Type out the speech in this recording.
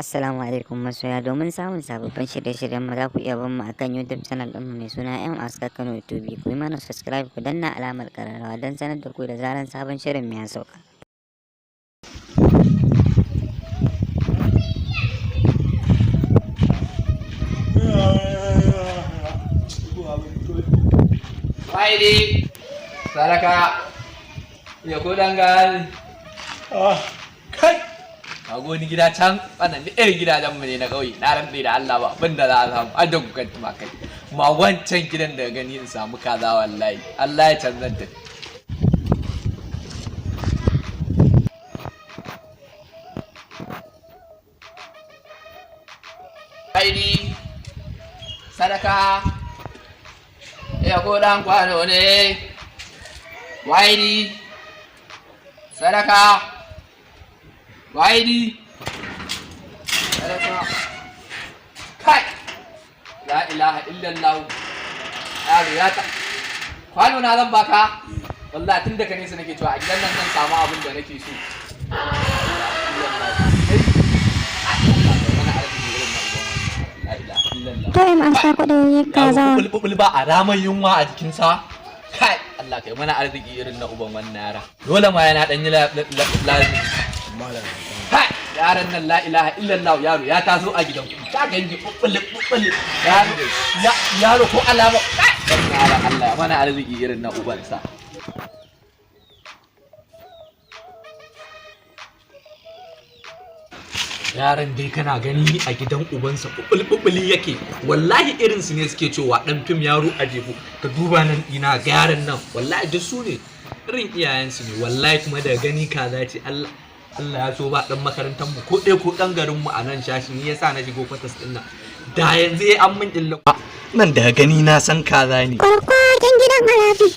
Assalamu alaikum masoya, domin samun sababbin shirye-shiryen mu za ku iya bin mu akan YouTube channel ɗinmu mai suna M Aska Kano TV. Ku yi mana subscribe, ku danna alamar ƙararrawa don sanar da ku da zaran sabon shirin mu ya sauka. Waidi, saraka, ya ko dangal. Kai, kago wani gida can, wannan duk irin gidajen mu ne na ƙauye, na rantse da Allah ba abin da za a samu, an da kukan tumakai. Ma wancan gidan da gani in samu kaza wallahi, Allah ya canzan tafi. Waidi, sadaka, ya ko dan kwano ne. Waidi, sadaka, waidi, sadaka. Kai, la ilaha illallah. Yaro ya ta kwano na zan baka. Wallahi tun daga nesa nake cewa a gidan nan zan samu abin da nake so. La ilaha illallah. Kai, Allah kai mana arziki irin na uban wannan. La ilaha illallah. To in an sa kuɗin Yaro kaza. Bubul ba a ramar yunwa a jikinsa. Kai, Allah kai mana arziki irin na uban wannan yara. Dole ma yana dan yi lazimi. Kai, yaran nan, la ilaha illallah, yaro ya taso a gidan ku ta gangi bubul bubul. Yaro yaro ko alama. Kai, wannan yaran, Allah ya mana arziki irin na ubansa. Yaran dai kana gani a gidan ubansa bubul-bubuli yake. Wallahi irin su ne suke cewa dan fim yaro a jefu. Ka duba nan ina ga yaran nan, wallahi duk su ne, irin iyayensu ne wallahi. Kuma daga gani kaza ce. Allah Allah ya so ba dan makarantar mu ko ɗaya ko ɗan garin mu a nan shashi ni yasa na shigo kwatas din nan. Da yanzu an min illa nan, daga gani na san kaza ne. Kwarkwaken gidan harafi.